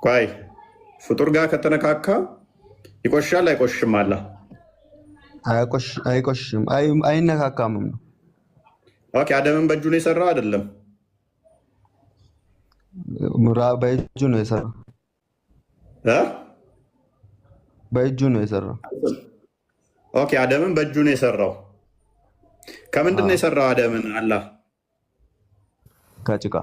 ቆይ፣ ፍጡር ጋር ከተነካካ ይቆሻል አይቆሽም? አላ አይቆሽም፣ አይነካካምም ነው። Okay። አደምን በእጁ ነው የሰራው አይደለም? በእጁ ነው የሰራው። እ? በእጁ ነው የሰራው። Okay፣ አደምን በእጁ ነው የሰራው። ከምንድን ነው የሰራው አደምን አላህ? ከጭቃ።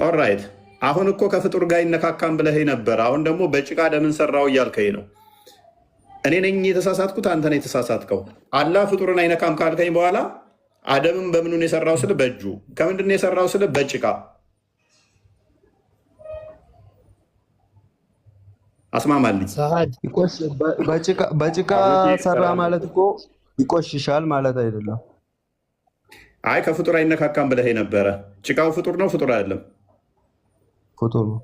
Alright። አሁን እኮ ከፍጡር ጋር ይነካካም ብለህ ነበር። አሁን ደግሞ በጭቃ አደምን ሰራው እያልከኝ ነው። እኔ ነኝ የተሳሳትኩት? አንተ ነህ የተሳሳትከው? አላህ ፍጡርን አይነካም ካልከኝ በኋላ አደምን በምኑ ነው የሰራው ስል በእጁ፣ ከምንድን ነው የሰራው ስል በጭቃ። አስማማልኝ። ሰዓድ። በጭቃ ሰራ ማለት እኮ ይቆሽሻል ማለት አይደለም። አይ፣ ከፍጡር አይነካካም ብለህ ነበረ። ጭቃው ፍጡር ነው ፍጡር አይደለም? ፍጡር ነው።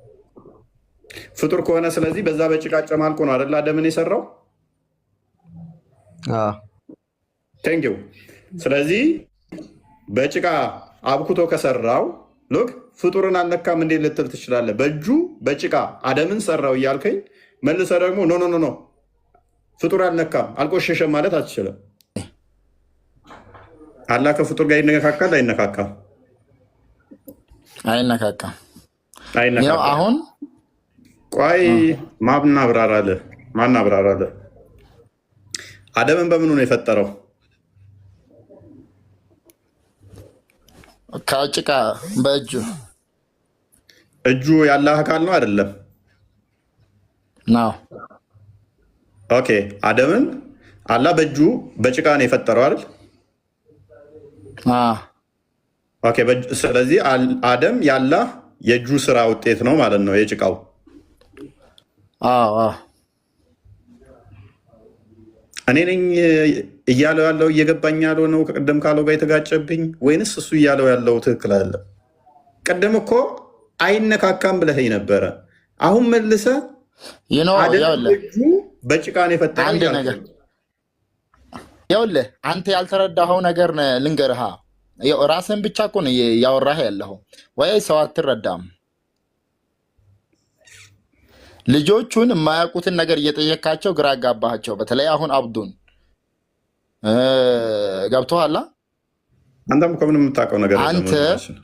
ፍጡር ከሆነ ስለዚህ በዛ በጭቃ ጨማልቆ ነው አይደል አደምን የሰራው? አዎ። Thank you። ስለዚህ በጭቃ አብኩቶ ከሰራው look ፍጡርን አልነካም እንዴት ልትል ትችላለህ? በእጁ በጭቃ አደምን ሰራው እያልከኝ መልሰህ ደግሞ no, no, no, no፣ ፍጡር አልነካም አልቆሸሸም ማለት አትችልም። አላህ ከፍጡር ጋር ይነካካል አይነካካም? አይነካካም። ያው አይነካካም። አሁን ቆይ፣ ማናብራራልህ ማናብራራልህ። አደምን በምኑ ነው የፈጠረው? ከጭቃ በእጁ። እጁ ያላህ አካል ነው አይደለም? ነው። Okay፣ አደምን አላህ በእጁ በጭቃ ነው የፈጠረው አይደል? አዎ። Okay፣ ስለዚህ አደም ያላህ የእጁ ስራ ውጤት ነው ማለት ነው የጭቃው። አዎ። እኔ ነኝ እያለው ያለው እየገባኝ ያለው ነው ከቅድም ካለው ጋር የተጋጨብኝ ወይንስ እሱ እያለው ያለው ትክክል አይደለም? ቅድም እኮ አይነካካም ብለኸኝ ነበረ። አሁን መልሰህ አደም ይኸውልህ በእጁ በጭቃ ነው የፈጠረው አንድ እያልክ ነገር ነው። ይኸውልህ አንተ ያልተረዳኸው ነገር ልንገርህ። ይኸው ራስህን ብቻ እኮ ነው እያወራህ ያለኸው፣ ወይ ሰው አትረዳም። ልጆቹን የማያውቁትን ነገር እየጠየካቸው ግራ አጋባሃቸው። በተለይ አሁን አብዱን ገብቶሃል? አንተም እኮ ምንም የምታውቀው ነገር የለም። አንተ ወንድማችን።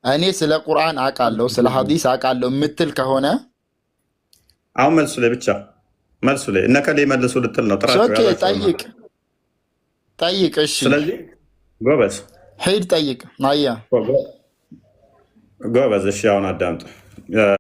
እኔ ስለ ቁርአን አውቃለሁ ስለ ሐዲስ አውቃለሁ የምትል ከሆነ አሁን መልሱ ላይ ብቻ፣ መልሱ ላይ እነ ከሌ መልሱ ልትል ነው። ጥራቸው። Okay። ያዛቸውና። ጠይቅ ጠይቅ። እሺ። ስለዚህ ጎበዝ። ሂድ ጠይቅ። አያ። ጎበዝ። እሺ አሁን አዳምጥ።